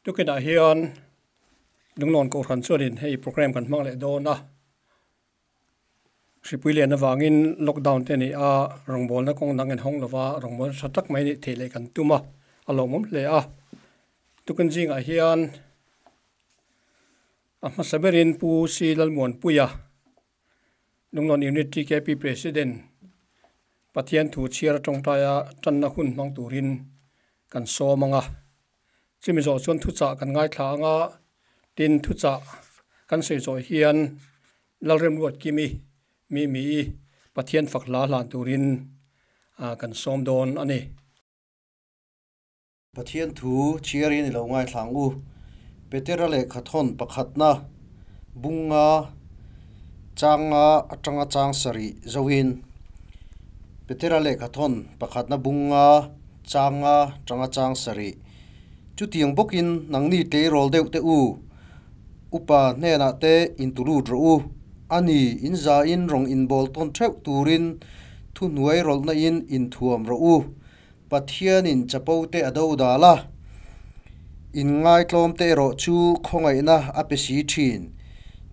Tukinah hian Lunglawn Kohhran chuanin hei program kan hmang leh dawn a. Hripui lian avangin lockdown te a ni a, rawngbawlna kawng dang in hawng lova rawngbawlna tha tak mai nih theih leh kan tum a, a lawmawm hle a. Tukin zingah hian a hmasa berin Pu C Lalmuanpuia Lunglawn Unit TKP President Pathian thu chhiar tawngtaia tanna hun hmang turin kan sawm ang a. Chumi zawh chuan thuchah kan ngaithla ang a, tin thuchah kan sawi zawh hian Lalremruat Kimi Mimi i Pathian fak hla hlan turin kan sawm dawn a ni. Pathian thu chhiarin i lo ngaithla ang u. Petera lehkha thawn pakhatna bunga changa atanga chang sarih zoin Petera lehkha thawn pakhatna bunga changa tanga chang sarih chutiang bawkin nangni tleirawl deuh te u upa hnenah te intulut rawh u. Ani in zain rawng inbawl tawn theuh turin thuhnuai rawlhna in inthuam rawh u. Pathianin chapo te a do dal a, inngaitlawm te erawh chu khawngaihna a pe si thin.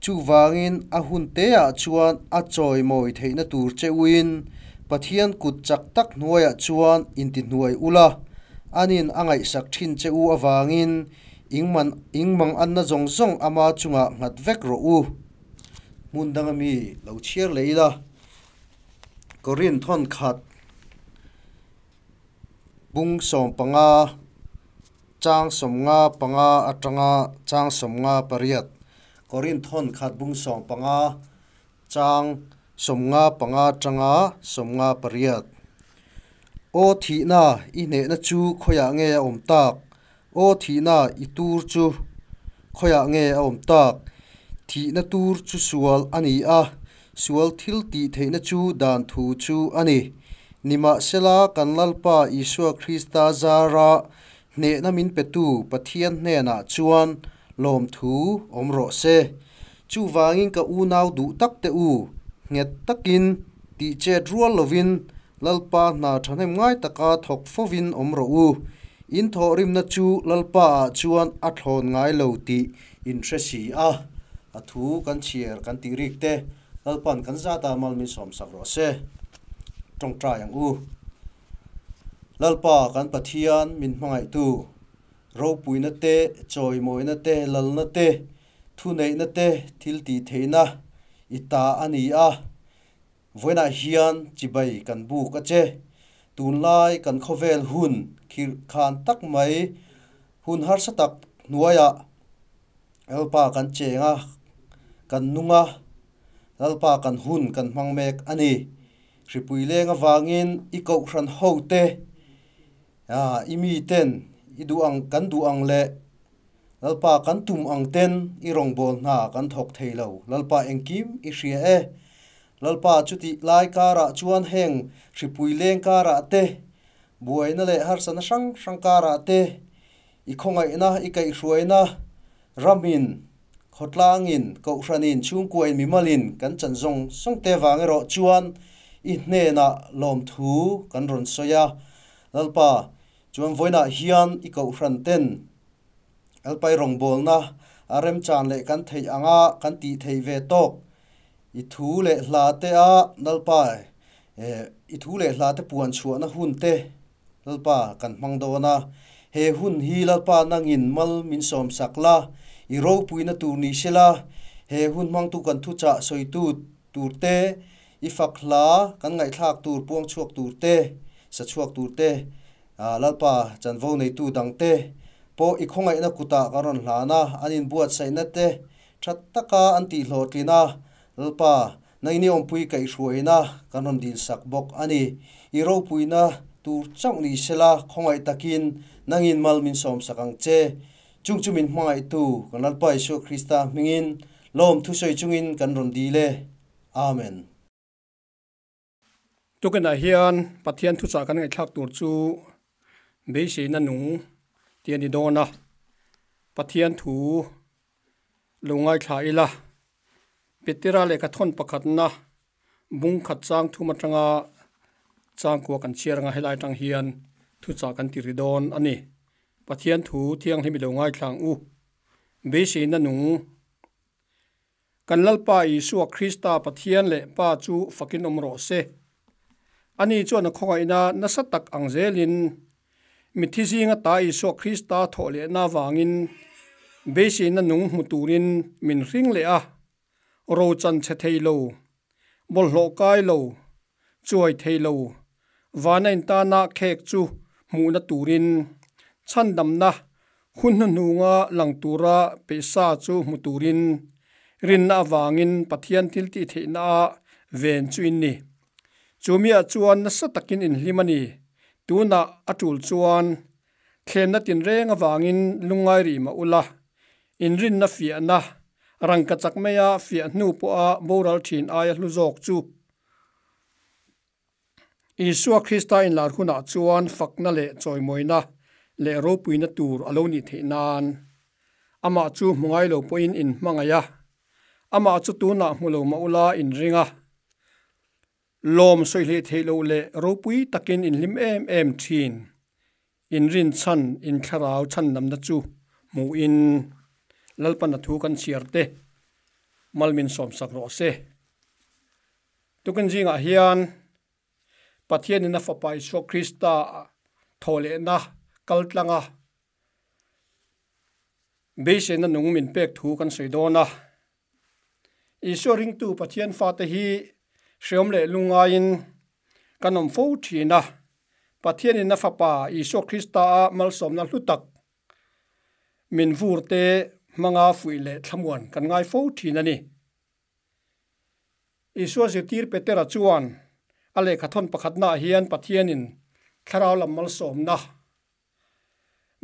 Chuvangin a hun teah chuan a chawimawi theihna tur che uin Pathian kut chak tak hnuaiah chuan intihnuai ula, anin a ngaihsak thin che u avangin ingmang anna zawng zawng ama chungah nghat vek rawh u. Hmun danga mi lo chhiar leh ila, Korin thawnkhat. Bung 15, chang 55 atanga chang 58, Korinth hawn khat bung 15, chang 55 atanga 58. Aw thihna, i hnehna chu khawiah nge a awm tak? Aw thihna, i tur chu khawiah nge a awm tak? Thihna tur chu sual a ni a, sual thil tih theihna chu dan thu chu a ni. Nimahsela, kan Lalpa Isua Krista zara hnehna min petu Pathian hnenah chuan lawmthu awm rawh se. Chuvangin ka unau duh tak te u, nghet takin tih chet rual lovin Lalpa hna thahnem ngai taka thawk fovin awm rawh u. In thawhrimna chu Lalpa ah chuan a thlawn ngai lo tih in hre si a. A thu kan chhiar kan tih rik te Lalpa'n kan zata mal min sawmsak rawh se. Tawngtai ang u. Lalpa kan Pathian min hmangaihtu, ropuina te, chawimawina te, lalna te, thuneihna te, thil tih theihna i ta a ni a. Vawiinah hian chibai kan buk a che. Tunlai kan khawvel hun khirh khan tak mai, hun harsa tak hnuaiah Lalpa kan cheng a, kan nung a, Lalpa kan hun kan hmang mek a ni. Hripui leng avangin i kohhran hote, i miten i duh ang kan duh ang leh Lalpa kan tum ang ten i rawngbâwl hna kan thawk thei lo. Lalpa engkim i hria e. Lalpa chutih lai kârah chuan heng hripui leng kârah te, buaina leh harsatna hrang hrang kârah te, i khawngaihna, i kaihhruaina, ramin, khawtlângin, kohhranin, chhungkuain, mimalin kan chan zawng zawng te vang erawh chuan i hnênah lawmthu kan rawn sawi a. Lalpa chuan vawiinah hian i kohhran ten Alpai rawngbawlna a remchan leh kan theih anga kan tih theih ve tawk. I thu leh hla te a Lalpa i thu leh hla te puan chhuahna hun te Lalpa kan hmang dawn a. He hun hi Lalpa nangin mal min sawmsak la, i ropuina tur ni sela, he hun hmangtu kan thuchah sawitu tur te, i fak hla kan ngaihthlak tur puang chhuak tur te, sa chhuak tur te, Lalpa chanvo neitu dangte pawh i khawngaihna kutah ka rawn hlan a, an inbuatsaihna te tha taka an tihhlawhtlin a, Lalpa nangni awmpui kaihhruaina kan rawn dilsak bawk a ni. I ropuina tur chauh ni sela khawngaih takin nangin mal min sawmsak ang che. Chung chu min hmangaihtu kan Lalpa Isua Krista hmingin lawm thusawi chungin kan rawn dil e. Amen. Tukinah hian Pathian thuchah kan ngaihthlak tur chu beiseina nung tih a ni dawn a, Pathian thu lo ngaithla ila Petera lehkha thawn pakhatna bung khat chang thum atanga changkua kan chhiar anga helai atang hian thuchah kan ti ri dawn a ni. Pathian thu thianghlim i lo ngaithlang u. Beiseina nung. Kan Lalpa Isua Krista Pathian leh Pa chu fakin awm rawh se. Ani chuan a khawngaihna nasa tak ang zelin mitthi zinga ta Isua Krista thawh lehna avangin beiseina nung hmu turin min hring leh a, ro chan chhe thei lo, bawlhhlawh kai lo, chuai thei lo, vana intana khek chu hmuhna turin chhandamna hun hnuhnunga lang tura peihsa chu hmu turin rinna avangin Pathian thil tih theihna ah ven chu in ni. Chu miah chuan nasa takin inhlim a ni. Tunah a tul chuan thlemna tinreng avangin lungngai rih mah ula, inrinna fiahna rangka chak maia fiah hnu pawha boral thin aia hlu zawk chu Isua Krista inlar hunah chuan fakna leh chawimawina leh ropuina tur a lo nih theih nan amah chu hmu ngai lo pawhin in hmangaih a, amah chu tunah hmu lo mah ula in ring a, lawm sawi hleh theih loh leh ropui takin in hlim em em thin. In rinchhan, in thlarau chhandamna chu hmuhin Lalpana thu kan chhiar te malmin sawmsak rawh se. Tukin zingah hian Pathianin a Fapa Isua Krista thawhlehna kal tlanga beiseina nung min pek thu kan sawi dawn a. Isua ringtu Pathian fate hi hreawm leh lungngaiin kan awm fo thin a. Pathianin a Fapa Isua Krista a malsawmna hlu tak min vurte hmanga fuih leh thlamuan kan ngai fo thin a ni. Isua zirtir Petera chuan a lehkhathawn pakhatnaah hian Pathianin thlarau lam malsawmna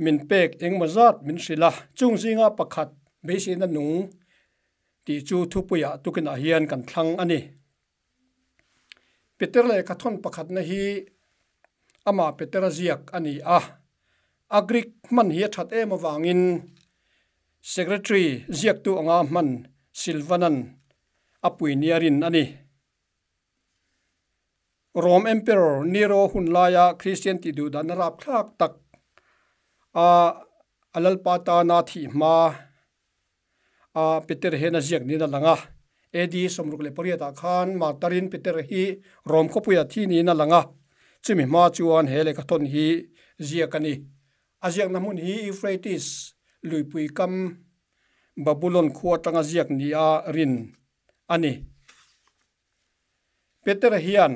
min pek engemaw zat min hrilh a, chung zinga pakhat beiseina nung tih chu thupuiah tukinah hian kan thlang a ni. Peter lehkhathawn pakhatna hi amah Petera ziak a ni a, a Greek hman hi a that em avangin Secretary ziaktu anga hman Silvanan a pui nia rin a ni. Rome Emperor Nero hun laia Kristian tih duh dahna rapthlak tak a a lalpa tana thih hma a Peter hian a ziak niin a lang a. AD 68 ah khan martarin Peter hi Rome khawpuia thi niin a lang a, chumi hma chuan he lehkhathawn hi ziak a ni. A ziakna hmun hi Euphrates luipui kam Babulon khua atanga ziak nia rin a ni. Peter hian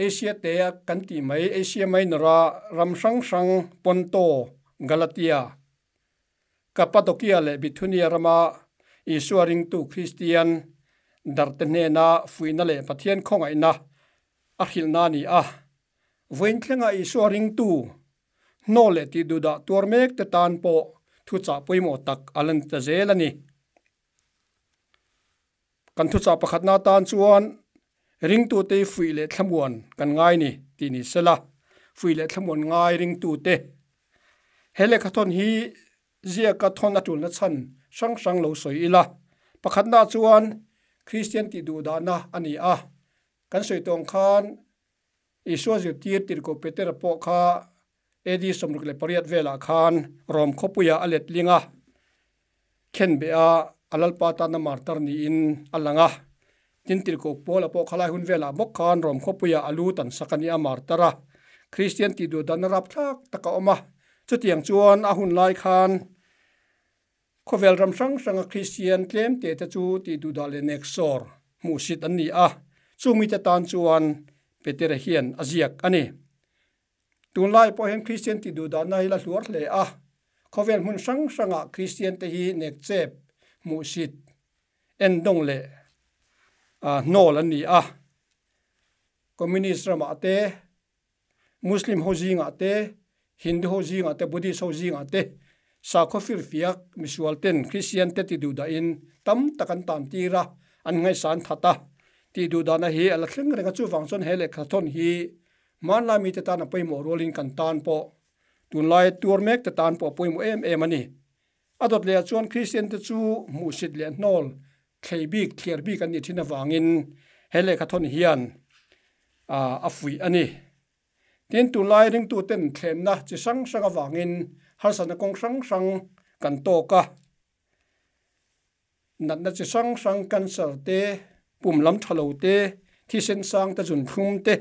Asia te kan tih mai Asia Minor-a ram hrang hrang Ponto, Galatia, Kapadokia leh Bithunia rama Isua ringtu Kristian darte hnena fuihna leh Pathian khawngaihna a hrilhna a ni a. Vawiin thlenga Isua ringtu hnaw leh tihduhdah tuar mek te tan pawh thuchah pawimawh tak a la ni ta zel a ni. Kan thuchah pakhatna atan chuan ringtute fuih leh thlamuan kan ngai ni tih ni sela, fuih leh thlamuan ngai ringtute. He lehkhathawn hi ziaka thawn a tulna chhan hrang hrang lo sawi ila. Pakhatna chuan Kristian tih duhdahna a ni a, kan sawi tawng khan Isua zirtir tirhkoh Petera pawh kha AD 68 velah khan Rom khawpuiah a letling a, khenbeh a, a lalpa tana martar niin a lang a. Tin, tirhkoh Paula pawh khalai hun velah bawk khan Rom khawpuiah a lu tan sak a ni a, martar a. Kristian tih duh dan rapthlak tak a awm a. Chutiang chuan a hun lai khan Khawvel ram hrang hranga Kristian tlem te te chu tih duhdah leh neksawr hmuhsit an ni a, chu mite tan chuan Petera hian a ziak a ni. Tunlai pawh hian Kristian tih duhdahna hi la hluar hle a, khawvel hmun hrang hrangah Kristian te hi nekchep, hmuhsit, endawng leh hnawl an ni a. Communist ramah te, Muslim ho zingah te, Hindu ho zingah te, Buddhist ho zingah te sakhaw firfiak misual ten Christian te ti duhdahin tam tak an tan tir a, an ngaihsan that a. Tih duhdahna hi a la thleng reng a, chuvang chuan he lehkhathawn hi hmanlai mite tan a pawimawh rualin kan tan pawh tunlai tuar mek te tan pawh a pawimawh em em a ni. A dawt lehah chuan Christian te chu hmuhsit leh hnawl thlei bik, thliar bik an nih thin avangin he lehkhathawn hian a fuih a ni. Tin, tunlai ringtuten thlenna chi hrang hrang avangin harsatna kawng hrang hrang kan tawk a. Natna chi hrang hrang cancer te, pum lam tha lo te, thisen sang te, zun thlum te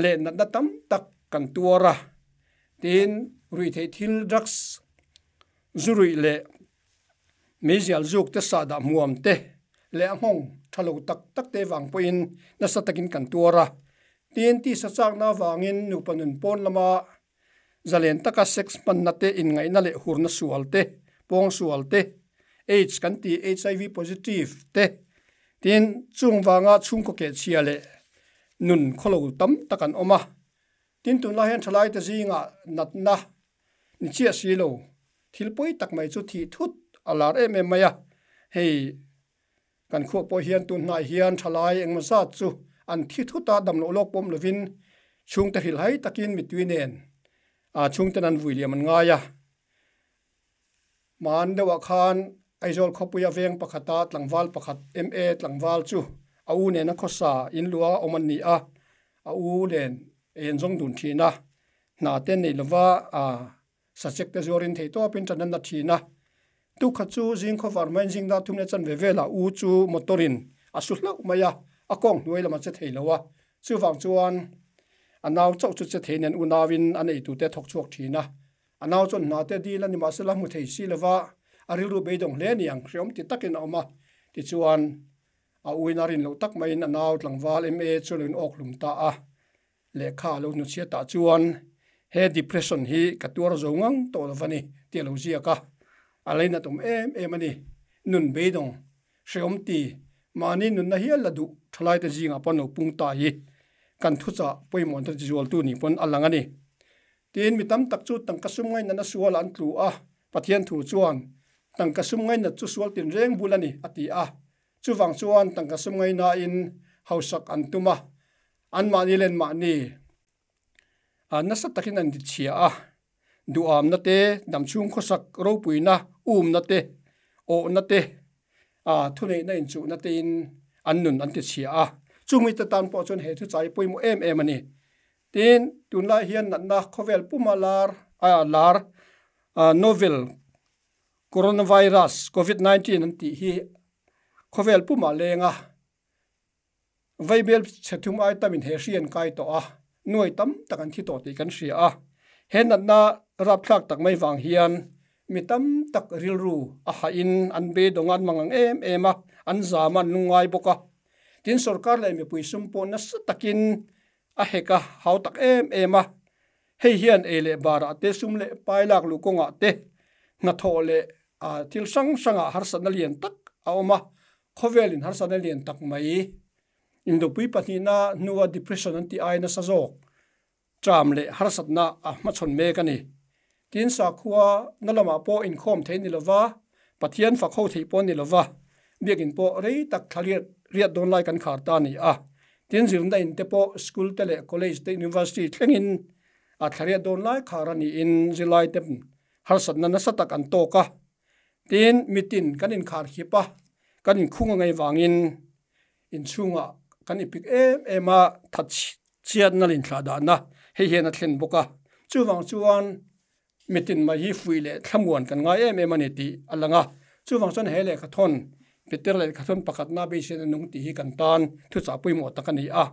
leh natna tam tak kan tuar a. Tin, ruihtheih thil drugs, zu ruih leh meizial zuk te sahdah hmuam te leh a nghawng tha lo tak tak te vang pawhin nasa takin kan tuar a. Tin, tisa chakna avangin nupa nun pawn lama zalen taka sex hmanna te, inngaihna leh hurna sual te, pawng sual te, aids kan tih hiv positive te, tin chung vanga chhungkaw kehchhia leh nun khawlo tam tak an awm a. Tin, tunlai hian thalaite zingah natna ni chiah si lo, thil pawi tak mai chu thih thut a lar em em mai a. Hei kan khuah pawh hian tun hnai hian thalai engmaw zat chu an thi thut a, dam loh lawk pawm lovin chhungte hrilhai takin mittui nen chhungten an vui liam an ngai a. Hman deuhah khan Aizawl khawpuia veng pakhata tlangval pakhat MA tlangval chu a u nena khawsa in lua awm an ni a, a u nen en zawng dun thin a, hna te nei lova sachek te zuarin theih tawpin tan an la thin a. Tukhat chu zing khawvar hmain zing dar thum leh chanve velah u chu motor in a su hlauh mai a, a kawng hnuai lam a che thei lo a, chuvang chuan a nau chauh chu che thei nen unauin a neitute a thawk chhuak thin a. A nau chuan hna te dil a ni mahsela hmu thei si lova a rilru beidawng hle ni ang hreawm ti takin a awm a. Tichuan, a uina rin loh tak maiin a nau tlangval MA chu lo in awk hlum ta a. Lehkha a lo hnuchhia tah chuan he depression hi ka tuar zo ngang tawh lo va ni tih a lo ziak a. A lainat awm em em a ni. Nun beidawng hreawm ti mahni nunna hial la duh thalaite zingah pawh an lo pung ta hi kan thuchah pawimawh an tizualtu nih pawn a lang a ni. Tin, mi tam tak chu tangka sum ngainatna sualah an tlu a, Pathian thu chuan, Tangka sum ngainat chu sual tinreng bul a ni, a ti a. Chuvang chuan tangka sum ngainain hausak an tum a, anmahni leh anmahni nasa takin an tichhia a. Duhamna te, damchhung khawsak ropuina, umna te, awhna te, thuneihna inchuhna tein an nun an tichhia a. Chung mite tan pawh chuan he thuchai pawimawh em em a ni. Tin, tunlai hian natna khawvel puma lar a lar novel coronavirus covid 19 an tih hi khawvel pumah leng a, vaibel chhe thum ai tamin he hri an kai tawh a, nuai tam tak an thi tawh tih kan hria a. He natna rapthlak tak mai vang hian mi tam tak rilru a hahin an beidawng a, an mang ang em em a, an zam a, an lungngai bawk a. Tin, sorkar leh mipui sum pawh nasa takin A hek a hau tak em em a, hei hian ei leh barah te, sum leh pai lak luh kawngah te, hnathawh leh thil hrang hrangah harsatna lian tak a awm a, khawvelin harsatna lian tak mai indopui pahnihna hnua depression an tih ai nasa zawk ṭam leh harsatna a hmachhawn mek a ni. Tin, sakhua na lamah pawh inkhawm thei ni lova, Pathian fak ho theih pawh ni lova, biakin pawh rei tak thla riat riat dawn lai kan khar ta a ni a. Tin, zirna in te pawh school te leh college te university thlengin a thla riat dawn lai khar a niin zirlai te harsatna nasa tak an tawk a. Tin, mitin kan inkhar khip a, kan inkhung a ngei vangin Inchhungah kan ipik em em a, that chhiatna leh inthlahdahna hei hian a thlen bawk a. Chuvang chuan mitin mai hi fuih leh thlamuan kan ngai em em a ni tih a lang a. Chuvang chuan he lehkhathawn, Peter lehkhathawn pakhatna beiseina nung tih hi kan tan thuchah pawimawh tak a ni a.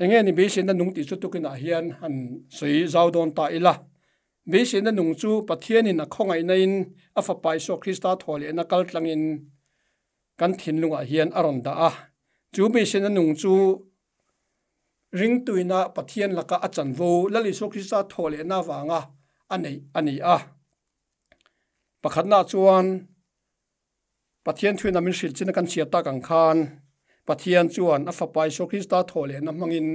Enge ni beiseina nung tih chu tukinah hian han sawi zau dawn ta ila. Beiseina nung chu Pathianin a khawngaihnain a Fapa Isua Krista thaw lehna kal tlangin kan thinlungah hian a rawn dah a. Chu beiseina nung chu ringtuina Pathian laka a chanvo Lal Isua Krista thaw lehna avanga a neih a ni a. Pakhatnaah chuan Pathian thuina min hrilh chin a kan chhiat tak ang khan Pathian chuan a Fapa Isua Krista thaw lehna hmangin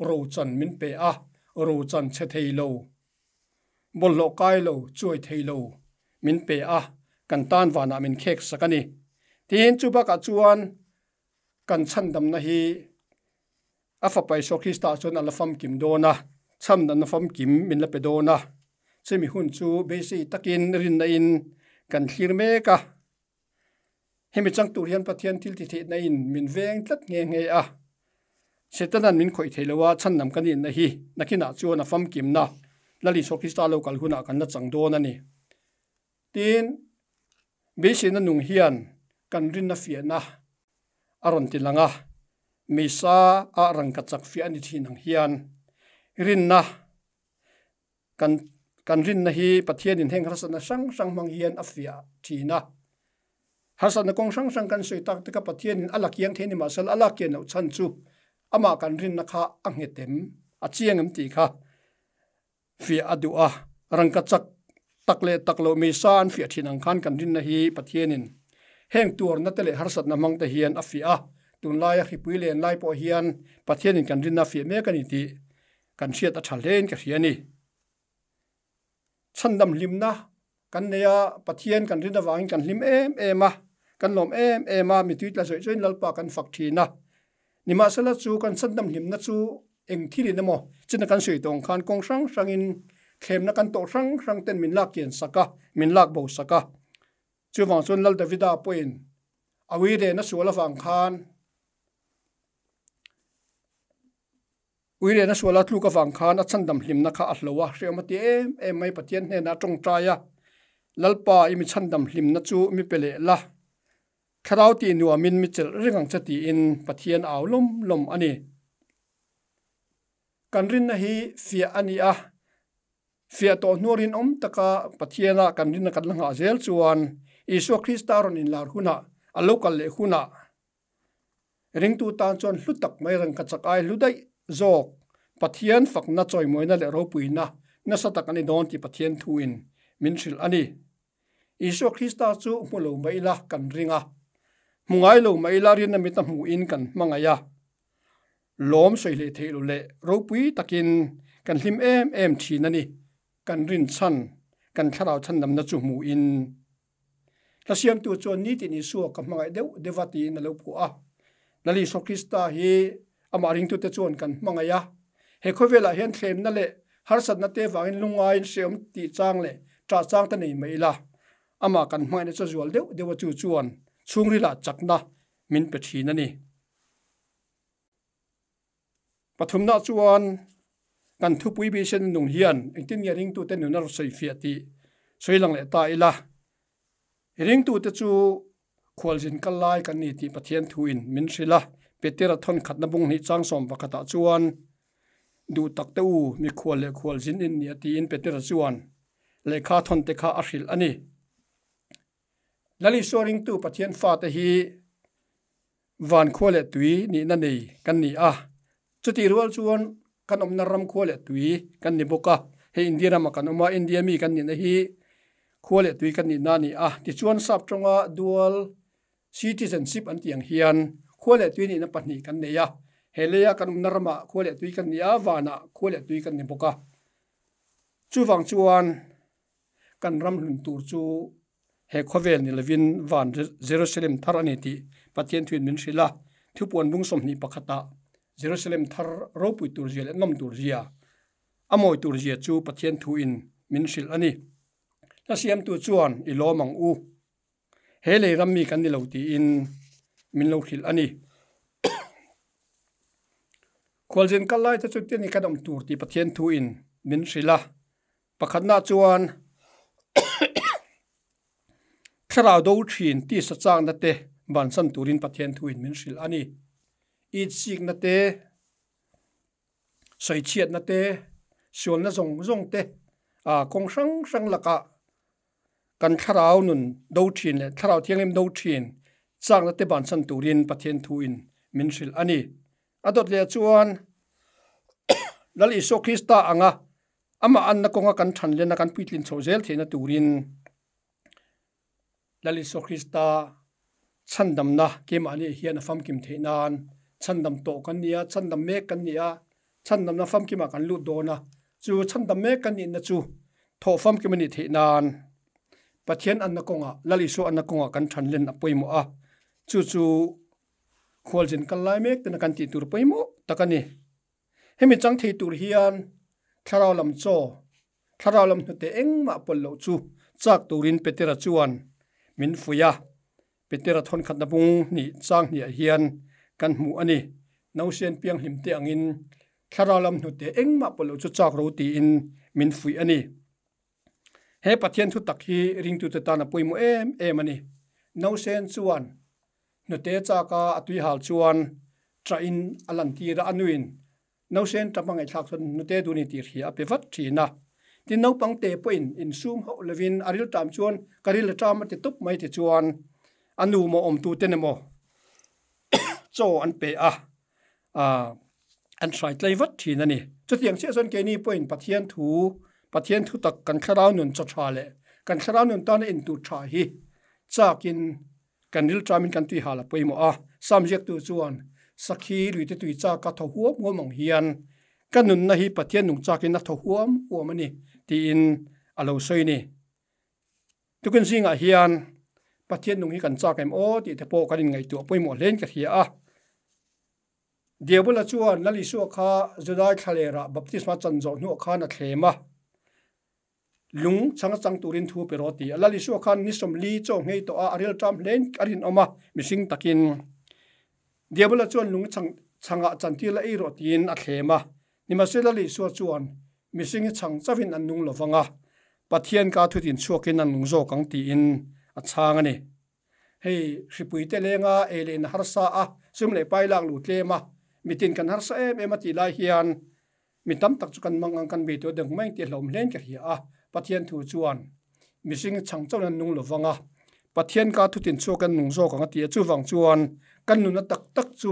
rochan min pe a, rochan chhe thei lo, bawlhhlawh kai lo, chuai thei lo min pe a, kan tan vanah min khek sak a ni. Tin, chu bakah chuan kan chhandamna hi a Fapa Isua Krista chuan a la famkim dawn a, chhandamna famkim min la pe dawn a. Chumi hun chu beisei takin rinna in kan thlir mek a. Hemi chang tur hian Pathian thil ti theihna in min veng tlat nghe nghe a. Setanan min khawih thei lo a, chhandam kan inna hi nakinah chuan a famkimna Lal Isua Krista lo kal hunah kan la chang dawn a ni. Tin, beiseina nung hian kan rinna fiahna a rawn ti lang a, Mesa ah rangkachak fiah a ni thin ang hian rinna kan kan rinna hi Pathianin heng harsatna hrang hrang hmang hian a fiah thin a. Harsatna kawng hrang hrang kan sawi tak taka Pathianin a la kiang thei ni mahse a la kian loh chhan chu amah kan rinna kha a nghet em, a chiang em tih kha fiah a duh a. Rangka chak tak leh tak loh Mesa an fiah thin ang khan kan rinna hi Pathianin heng tuarna te leh harsatna hmang te hian a fiah a. Tunlaia hripui len lai pawh hian Pathianin kan rinna a fiah mek a ni tih Kan hriat a tha hlein ka hria a ni. Chhandam hlimna kan nei a, Pathian kan rin avangin kan hlim em em a, kan lawm em em a, mitui tla zawih zawhin Lalpa kan fak thin a. Nimahsela chu kan chhandam hlimna chu eng thilin emaw china kan sawi tawng khan kawng hrang hrangin thlemna kan tawh hrang hrang ten min lak kian sak a, min lak bo sak a. Chuvang chuan Lal Davida pawhin a uire na sual avang khan Uire na suala tluk avang khan a chhandam hlimna kha a hlo a, hreawm a ti em em mai. Pathian hnenah a tawngtai a, Lalpa, i mi chhandam hlimna chu mi pe leh la, thlarau tih nuamin mi chelh reng ang che tiin Pathian au lawm lawm a ni. Kan rinna hi fiah a ni a, fiah tawh hnuar rinawm taka Pathiana kan rinna kan la nghah zel chuan Isua Krista rawn inlar hunah, a lo kal leh hunah, Ringtu tan chuan hlu tak mai rang ka chak ai hlu daih zawk. Pathian fakna, chawimawina leh ropuina nasa tak a ni dawn tih Pathian thuin min hrilh a ni. Isua Krista chu hmu lo mai ila kan ring a, hmu ngai lo mai ila rinna mita hmuhin kan hmangaih a. Lawm sawi hlei theih lo leh ropui takin kan hlim em em thin a ni. Kan rinchhan, kan thlarau chhandamna chu hmuhin. Hla siamtu chuan nitin Isua ka hmangaih deuh deuh va tiin a lo phuah a. Lal Isua Krista hi amah ringtute chuan kan hmangaih a. He khawvelah hian thlemna leh harsatna te vangin lungaiin hreawm tih chang leh ṭah chang te nei mai ila, amah kan hmangaihna chu a zual deuh deuh a chu chuan chhungrilah chakna min pe ṭhin a ni. Pathumna chuan kan thupui bisen nung hian engtin nge ringtute nun a rawn sawi fiah tih sawi lang leh ta ila. Ringtute chu khualzin kal lai kan ni tih Pathian thuin min hrilh a, Petera thawn khatna bung hnih chang sawm pakhatah chuan duh tak te u mikhual leh khualzin in ni a tiin Petera chuan lehkha thawn te kha a hrilh a ni. Lal Isua ringtu Pathian fate hi van khua leh tui nihna nei kan ni a, chutih rual chuan kan awmna ram khua leh tui kan ni bawk a, hei India ramah kan awm a, India mi kan nihna hi khua leh tui kan nihna a ni a, tichuan sap tawnga dual citizenship an tih ang hian khua leh tui nihna pahnih kan nei a, he leia kan awmna ramah khua leh tui kan ni a, vanah khua leh tui kan ni bawk a, chuvang chuan kan ram hlun tur chu He khawvel ni lovin van Jerusalem thar a ni tih Pathian thuin min hrilh a, thupuan bung 21 ah Jerusalem thar ropui tur zia leh nawm tur zia, a mawi tur zia chu Pathian thuin min hrilh a ni. Hla siamtu chuan i lawm ang u, he lei ram mi kan ni lo tiin min lo hrilh a ni. Khualzin kal lai te chu tiani kan awm tur tih Pathian thuin min hrilh a. Pakhatna chuan thlarau do thin tisa chakna te bansan turin Pathian thuin min hrilh a ni. Itsikna te, sawichhiatna te, sualna zawng zawng te kawng hrang hrang lakah kan thlarau nun do thin leh thlarau thianghlim do thin chakna te bansan turin Pathian thuin min hrilh a ni. A dawt leh chuan Lal Isua Krista anga Amah anna kawnga kan than lena kan puitlin chhoh zel theihna turin Lal Isua Krista chhandamna keimahni hian a famkim theih nan chhandam tawh kan ni a, chhandam mek kan ni a, chhandamna famkimah kan lut dawn a, chu chhandam mek kan nihna chu thawh famkim a nih theih nan Pathian anna kawngah, Lal Isua anna kawngah kan than len a pawimawh a, chu chu khualzin kal lai mek tena kan tih tur pawimawh tak a ni. Hemi chang thei tur hian thlarau lam chaw, thlarau lam hnute engmah pawlh loh chu chak turin Petera chuan min fuih a. Petera thawnkhatna bung hnih chang hniah hian kan hmuh a ni. Nausen piang hlim te angin thlarau lam hnute engmah pawh lo chu chak ro tiin min fuih a ni. He Pathian thu tak hi ringtute tan a pawimawh em em a ni. Nausen chuan hnute chaka a tui hal chuan ṭahin a lantir a, a nuin Nausen ṭap a ngaihthlak chuan hnute dun i tir hi a pe vat ṭhin a. Tin, naupang te pawhin insum hauh lovin a ril ṭam chuan ka ril a ṭam a ti tup mai ti chuan a nu maw awmtuten emaw chaw an pe a, an hrai tlei vat ṭhin a ni. Chutiang chiah chuan keini pawhin Pathian thu, Pathian thu tak kan thlarau nun chaw ṭha leh kan thlarau nun tana intur ṭha hi chakin Kan rilṭamin kan tui hal a pawimawh a, Sam ziaktu chuan Sakhi luite tui chak a thaw huam huam ang hian ka nunna hi Pathian nung chakin a thaw huam huam a ni tiin a lo sawi ni. Tukin zingah hian Pathian nung hi kan chak em aw tih te pawh kan inngaihtuah pawimawh hlein ka hria a. Diabola chuan Lal Isua kha Judai thlalerah baptisma chan zawh hnuah khan a thlem a. Lung chang a chang turin thu pe rawh ti a. Lal Isua khan ni sawmli chaw nghei tawh a, a rilṭam hlein a rinawm a, mihring takin Diabola chuan lung chang changah chantir la ei rawh tiin a thlem a. Nimahse Lal Isua chuan mihring hi chang chauhin an nung lovang a, Pathian ka thutin chhuakin an nung zawk ang tiin a chhang a ni. Hei hripui te lenga ei leh in harsa a, sum leh pai lak lu tlem a, mitin kan harsa em em a tih lai hian mi tam tak chu kan mang ang kan bei tawh deuh mai tih hlauhawm hlein ka hria a. Pathian thu chuan mihring chhang chauhin an nung lo vang a, Pathian ka thutin chhuak an nung zawk ang a ti a, chuvang chuan kan nunna tak tak chu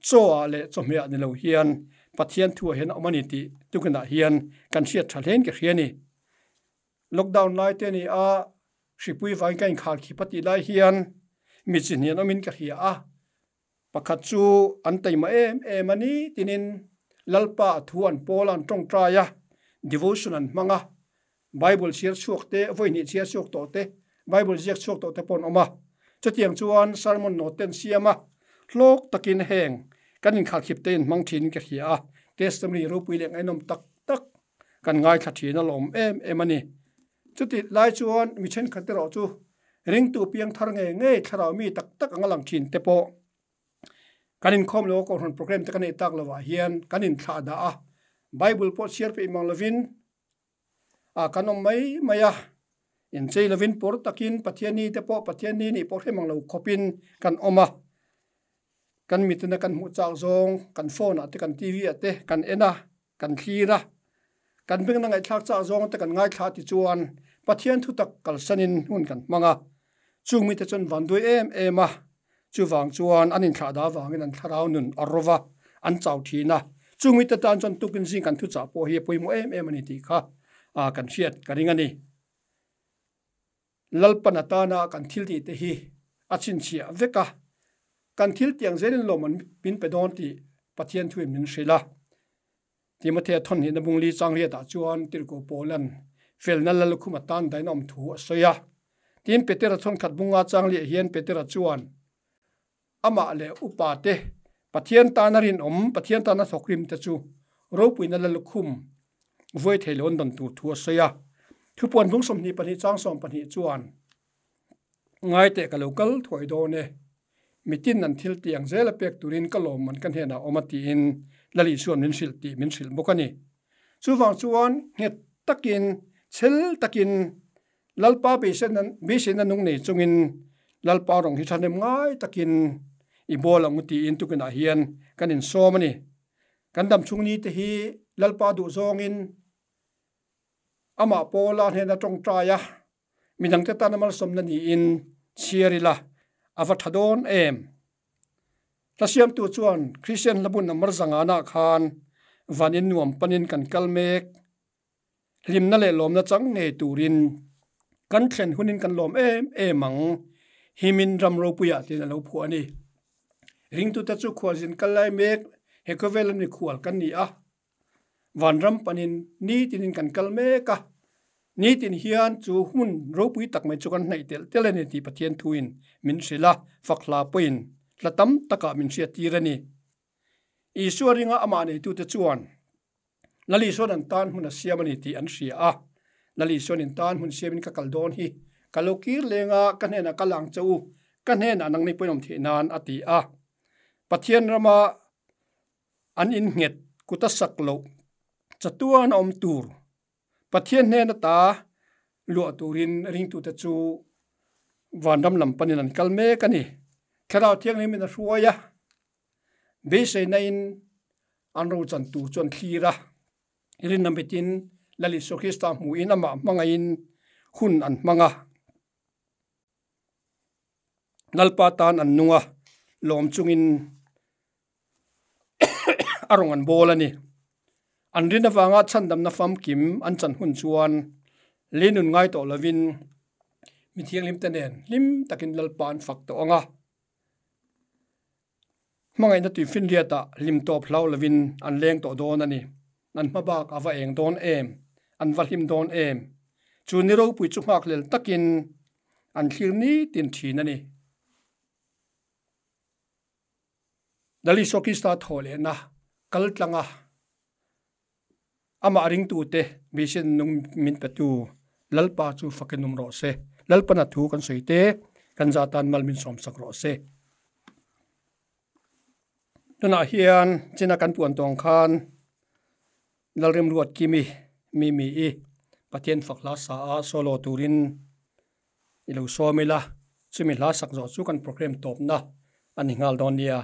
chaw ah leh chawhmeh ah ni lo hian Pathian thu ah hian a awm a ni tih tukinah hian kan hriat tha hlein ka hria a ni. Lockdown lai te ni a, hripui vain ka inkhar khip a tih lai hian mi chi hnian awmin ka hria a, pakhat chu an taima em em a ni tinin Lalpa a thu an pawl a, an tawngtai a, devotion an hmang a, Bible chhiar chhuak te, vawi hnih chhiar chhuak tawh te, Bible ziak chhuak tawh te pawh an awm a. Chutiang chuan sermon note te an siam a, hlawk takin heng kan inkharkhip te in hmang thinin ka hria a, testimony ropui leh ngaihnawm tak tak kan ngaithla thin a lawm em em a ni. Chuti lai chuan mi thenkhat erawh chu ringtu piang thar ngei ngei thlarau mi tak tak anga lang thin te pawh kan inkhawm lo a kohhran program te kan neih tak lovah hian kan inthlah dah a, Bible pawh chhiar peih mang lovin a kan awm mai mai a, inchei lovin pawr takin Pathianni te pawh Pathianni nih pawh hre mang lo khawpin kan awm a. Kan mitena kan hmuh chak zawng kan phone ah te kan TV ah te kan en a, kan thlir a, kan bengna ngaihthlak chak zawng te kan ngaithla ti chuan Pathian thutak kalsanin hun kan hmang a, chung mite chuan van duai em em a, chuvang chuan an inthlah dah avangin an thlarau nun a ro va, an chau thin a, chung mite tan chuan tukin zing kan thuchah pawh hi a pawimawh em em a ni tih kha kan hriat ka ring a ni. Lalpan atana kan thil tih te hi a chhinchhiah vek a, kan thil tiang zelin lawm an min pe dawn tih Pathian thuin min hrilh a. Timothea thawnhnihna bungli changriatah chuan Tirhkoh Paulan felna Lallukhum atan dain a awm thu a sawi a. Tin, Petera thawnkhat bunga changliah hian Petera chuan amah leh upa te Pathian tana rinawm, Pathian tana thawkrim te chu ropuina Lallukhum vuai thei lo an dawn tur thu a sawi a. Thupuan bung 22 chang 12 chuan, Ngaiteh ka lo kal thuai dawn e, mitin an thil tih ang zela pek turin ka lawmman ka hnenah awm a tiin Lal Isua'n min hrilh tih min hrilh bawk a ni. Chuvang chuan nghet takin, chhel takin Lalpa beiseina nung nei chungin Lalpa rawng hi thahnem ngai takin i bawl ang u tiin tukinah hian kan insawm a ni. Kan damchhung ni te hi Lalpa duh zawngin amah Paula hnena tawngtai a, midangte tana malsawmna niin chhiar ila a va tha dawn em? Hla siamtu chuan Kristian hlabun number zanganah khan van in nuam panin kan kal mek, hlimna leh lawmna chang ngei turin kan thlen hunin kan lawm em em ang, himin ram ropuiah tiin a lo phuah a ni. Ringtute chu khualzin kal lai mek he khawvel a mikhual kan ni a, Vanram panin nitinin kan kal mek a, nitin hian chu hmun ropui tak mai chu kan hnaih telh telh a ni tih Pathian thuin min hrilh a, fak hla pawhin hla tam takah min hriattir a ni. Isua ringa amah neitute chuan Lal Isuan an tan hmun a siam a ni tih an hria a, Lal Isuan in tan hmun siamin ka kal dawn hi ka lo kir leng a, ka hnenah kal ang che u, ka hnenah nangni pawhin awm theih nan a ti a. Pathian rama. An in nghet kuta sak loh chatuan a awm tur Pathian hnen ata luah turin ringtute chu vanram lam panin an kal mek a ni. Thlarau Thianghlimin a hruai a, beiseina in an rochan tur chu an thlir a. Rinna mitin Lal Isua Krista hmuhin amah hmangaihin hun an hmang a. Lalpa tan an nung a, lawm chungin a rawn an bawl a ni. An rin avanga chhandamna famkim an chan hun chuan lei nun ngai tawh lovin mi thianghlimte nen hlim takin Lalpa an fak tawh ang a. Hmangaihna tuifinriatah hlim tawp hlau lovin an leng tawh dawn a ni. An hma bak a va eng dawn em? An va hlim dawn em? Chu ni ropui chu nghakhlel takin an thlir nitin thin a ni. Lal Isua Krista thaw lehna kal tlanga amah ringtute beiseina nung min petu Lalpa chu fakin awm rawh se. Lalpana thu kan sawi te kan za tan mal min sawmsak rawh se. Tunah hian china kan puan tawng khan Lalremruat Kimi Mimi i Pathian fak hla sa a solo turin i lo sawm ila, chumi hla sak zawh chu kan program tawpna a ni nghal dawn nia.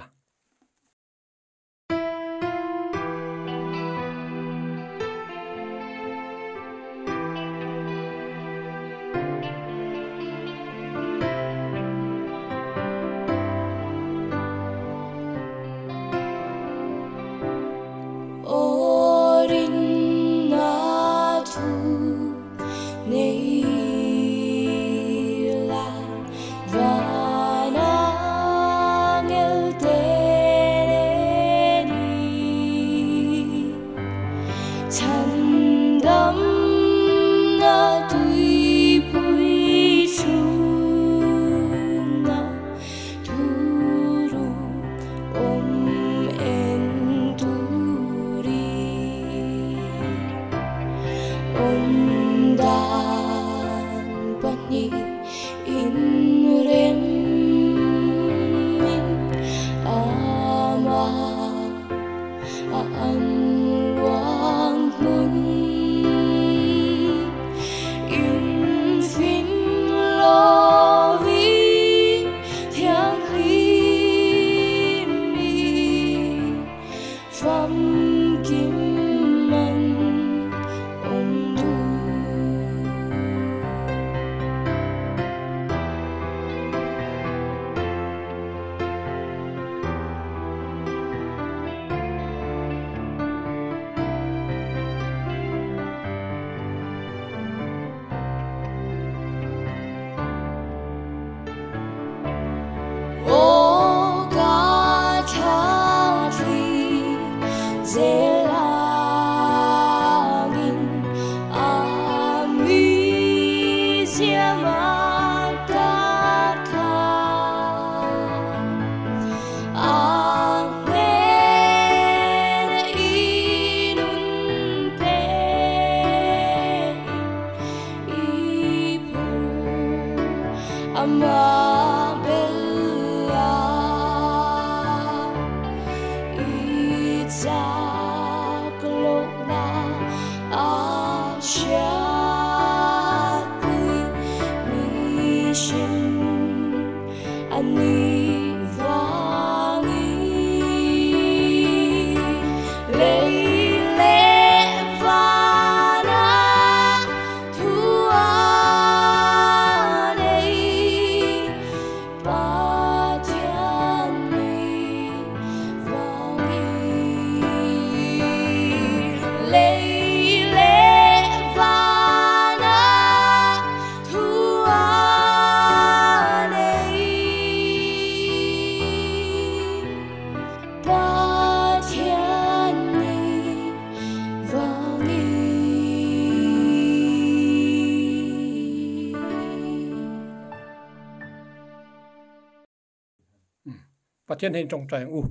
Pathian hein tawngtai ang u.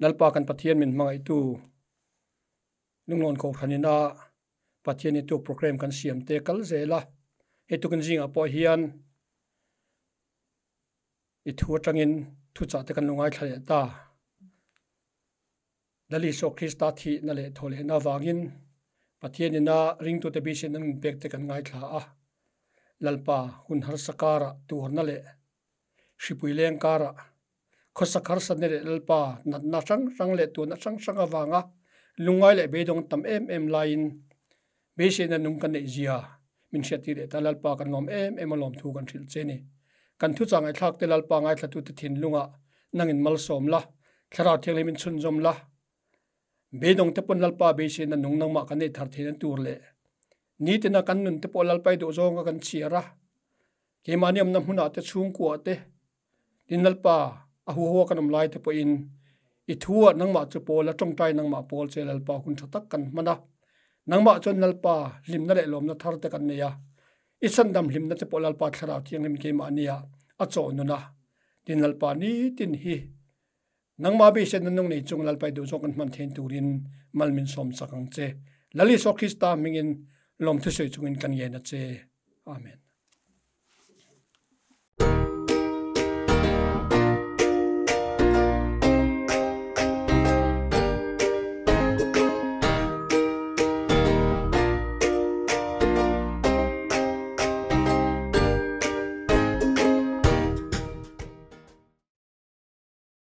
Lalpa kan Pathian min hmangaihtu Lunglawn Kohhran ina Pathian i tuk program kan siam te kal zel a, hei tukin zingah pawh hian i thu atangin thuchah te kan lo ngaithla leh ta. Lal Isua Krista thihna leh thawhlehna avangin Pathian ina ringtute beiseina nun pek te kan ngaithla a. Lalpa hun harsa karah tuarna leh hripui leng karah khawsak harsatna leh Lalpa natna hrang hrang leh tuahna hrang hrang avanga lungngai leh beidawng tam em em laiin beiseina nung kan neih zia min hriattir leh ta. Lalpa kan lawm em em a lawmthu kan hrilh che ni. Kan thuchah ngaihthlak te Lalpa ngaithlatute thinlungah nangin malsawm la, Thlarau Thianghlim in chhunzawm la, Beidawng te pawn Lalpa beiseina nung nangmah kan nei thar theihna tur leh nitina kan nun te pawh Lalpai duh zawnga kan chhiar a, keimahni awmna hmunah te chhungkuah te tin Lalpa a huahuaa kan awm lai te pawhin i thuah nangmah chu pawl a tawngtai nangmah pawl che Lalpa hun tha tak kan hman a, nangmah chuan Lalpa hlimna leh lawmna thar te kan nei a, i chhandam hlimna te pawh Lalpa Thlarau Thianghlim keimahnia a chawh nun a, tin Lalpa nitin hi Nangmah beiseina nung nei chung Lalpai duh zawk an hman thein turin mal min sawm chak ang che. Lal Isua Krista hmingin lawmthu sawi chungin kan ngen a che. Amen.